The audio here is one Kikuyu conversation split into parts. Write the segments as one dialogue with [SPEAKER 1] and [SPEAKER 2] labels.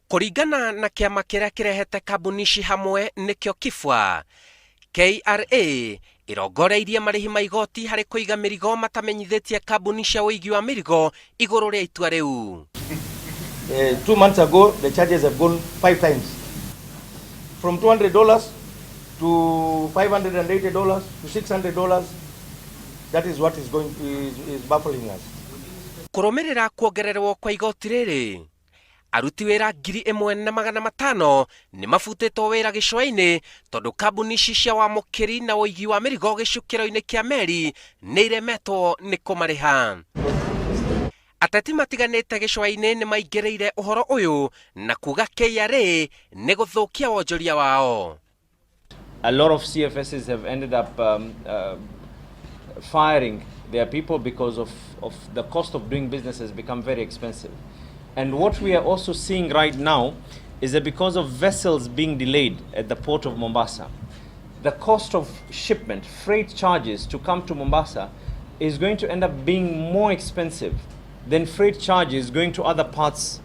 [SPEAKER 1] Kũringana na kĩama kĩrĩa kĩrehete kambuni ici hamwe nĩkĩo KIFWA, KRA ĩrongoreirie marĩhi ma igoti harĩ kũiga mĩrigo matamenyithĩtie kambuni cia ũigi wa mĩrigo igũrũ rĩa itua rĩu.
[SPEAKER 2] 2 months ago, the charges have gone five times. From $200 to $580 to $600. That is what is baffling us.
[SPEAKER 1] Kũrũmĩrĩra kuongererwo kwa igoti rĩrĩ, aruti wĩra 1500 nĩ mabutĩtwo wĩra gĩcũa-inĩ tondũ kambuni ici cia wamũkĩri na ũigi wa mĩrigo gĩcukĩro-inĩ kĩa meri nĩ iremetwo nĩ kũmarĩha. Ateti matiganĩte gĩcũa-inĩ nĩ maingĩrĩire ũhoro ũyũ na kuga KRA nĩ gũthũkia wonjoria wao.
[SPEAKER 3] A lot of CFSs have ended up firing their people because of the cost of doing business has become very expensive. And what we are also seeing right now is that because of vessels being delayed at the port of Mombasa, the cost of shipment, freight charges to come to Mombasa is going to end up being more expensive than freight charges going to other parts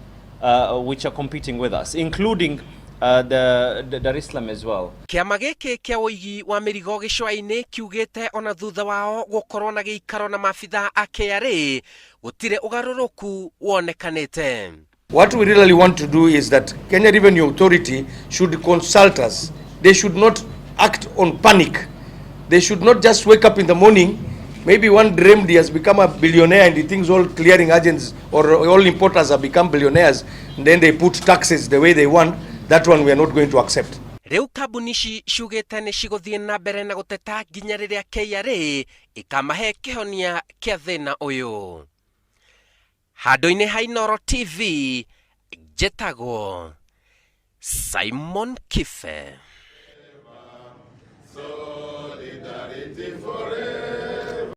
[SPEAKER 3] which are competing with us, including the Dar es Salaam as well.
[SPEAKER 1] Kĩama gĩkĩ kĩa ũigi wa mĩrigo gĩcũa-inĩ kiugĩte ona thutha wao gũkorwo na gĩikaro na maabitha a KRA gũtirĩ ũgarũrũku wonekanĩte.
[SPEAKER 2] What we really want to do is that Kenya Revenue Authority should consult us. They should not act on panic. They should not just wake up in the morning. Maybe one dreamed he has become a billionaire and he thinks all clearing agents or all importers have become billionaires. And then they put taxes the way they want. That one we are not going to accept.
[SPEAKER 1] Rĩu kambuni ici ciugĩte nĩ cigũthiĩ na mbere na gũteta nginya rĩrĩa KRA ĩkamahe kĩhonia kĩa thĩna ũyũ. Handũ-inĩ ha Inooro TV, njĩtagwo Simon Kibe.
[SPEAKER 4] Solidarity forever.